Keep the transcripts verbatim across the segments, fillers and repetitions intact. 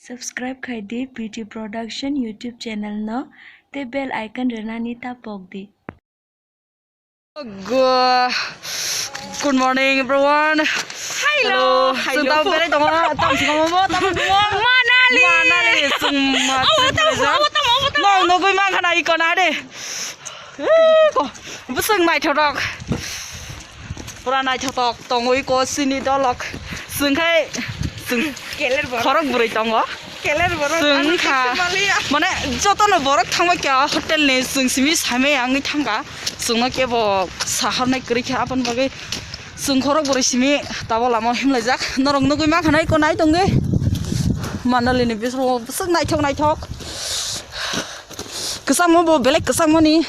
Subscribe khai di Beauty Production YouTube channel no, tei bell icon rwnani ta pok di. Go-, good morning everyone. Hello. Hello. Hello. Chwng tamo berai tongo, tamo si tongo, tamo tongo. Manali. Manali, chwng ma-, oh, tamo, oh, tamo, oh, tamo. Nong nugui mankha na iko na de. Iko, bwswk naithotok. Pura naithotok tongwi ko chini dolok. Chwng khai, chwng keler borok. Khorok bwrwi tongo. Keler borok. Chwng ano kha, kaisa maliya. Mane jotono borok thangbai kha hotel ni, chwng simi saimai wngwi thangkha. Chwngno kebo saharnai kwrwi kha, aboni bagwi chwng khorok bwrwi simi tabuk lama himlaijak. Norok nugui mankha na iko nai tongwi. Manali ni bising bwswk naithok naithok. Kwchangma bo belai kwchangmani.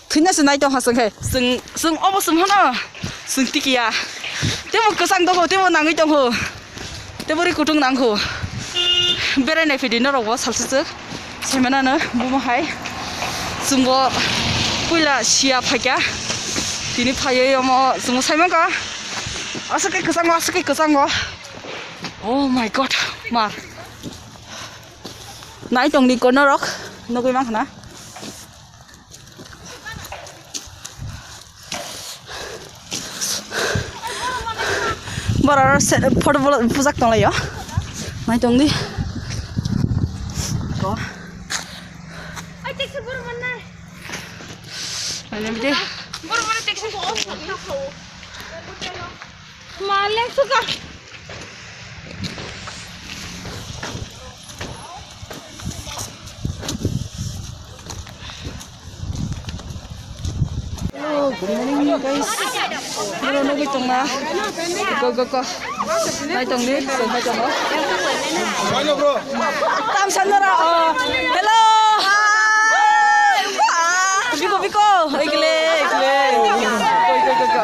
Thwina se nai tong ha chwng khe. Chwng, chwng obo chwng hano. Chwng tikiya. Tebo kwchang tongo, tebo nangwi tongo. Tebo ri kutung nangkho. Berai nai phidi norok bo salsa chwk. Saimanano bumo hai. Chwng bo puila siya phaikya. Tini phaiwi omo chwng bo saimankha. Aswk khe kwchango, aswk khe kwchango. Oh my God, mar. Nai tongdi ko norok. Nugui mankha na. Borok se photo bwlai bujak tonglaio. Nai tongdi. Ko. Nai tongdi. Maleng suka. Hello, good morning, guys. Hello, nugui tongna. Go, go, go. Nai tongdi, so nai tongo. Tam sanara. Oh, hello. Biko, biko. Ekle, ekle. Go, go, go, go.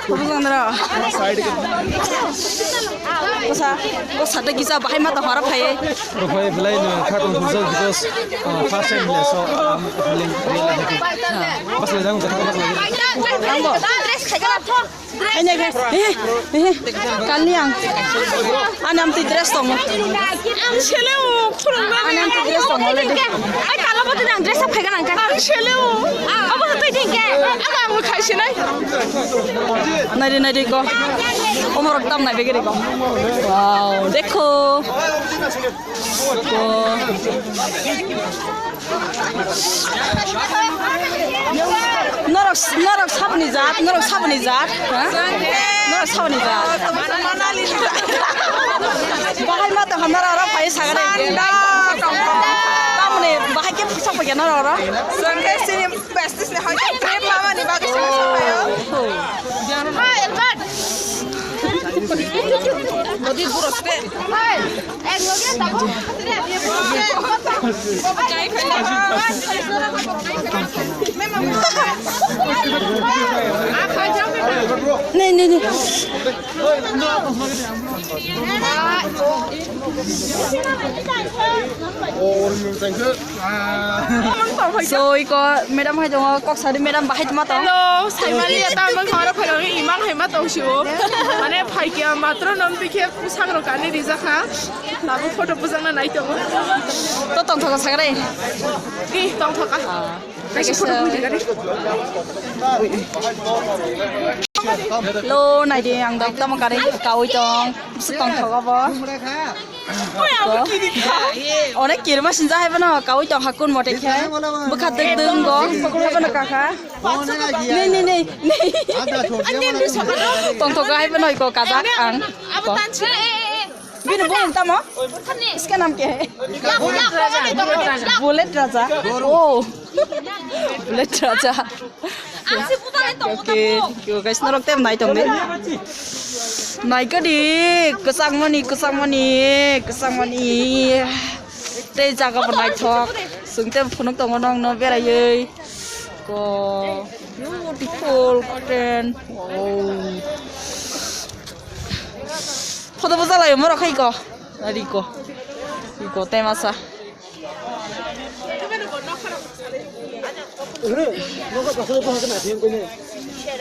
Biko sanara. Kosa, kosa ta kisa bahai ma ta hara phai. Rok phai belai no kha tong sung so because, uh, first time le so, um, feeling really happy. Bas le jang kha bas le. Angbo. Hai nai kha. Eh, eh. Kalni ang. Ani amtwi dress tong. Ang sele o khurung na. Ani amtwi dress tong already. Ai kala bote ang dress up khaga nang kha. Ang sele o. Abo to ting ke. Ang ang khai sinai. Nai re nai re ko. Omorok tam nai begere ko. Wow, dekho. Norok, norok saboni jat, norok saboni jat, ha? Norok saboni jat. Bahai ma tongkha norok oro phai sagani. Tamoni bahai khe phusok phai khe norok oro. Sangke sini bestis ni hai trip mama ni bagwi sangke sapayo. Hai, Albert. Bodi burus te. Hai. Nei, nei, nei. So, iko madam hai tongo, kok sadi madam bahai tongma tong. Hello, saimali ya tamang khoro phano imang hai ma tong sio. Mane phai kya matro nom dikhe. Bwsang rok ani rijak kha. Tabuk photo bwjakna nai tongo. To tongthoka sakrai. Ki tongthoka. Ah. Kaisa photo bujak ani. Lo nai di ang dok tamo kari kawi tong. Bwswk tongthoka bo. Onek kirma sinja hai bono kawi tong hakun mote khe. Bwkha dwk dwk go. Hai bono kaka. Nei nei nei nei. Tongthoka hai bono iko kajak ang. Bini bumung tamo? Iska nam khe? Bullet Raja. Oh. Bullet Raja. Okay, thank you guys. Norok tem nai tong di. Nai kadi, kwchangmani, kwchangmani, kwchangmani. Tei jaga bo naithok. Sung tem phunuk tongo nong no beraiwi. Ko beautiful curtain. Wow. Photo bwsa lai mo rok khai ko. Ari ko. Iko tema sa.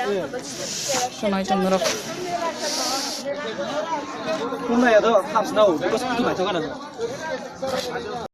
Sunai tong norok. Kunna ya do kham sna o, because kutu bai to kana.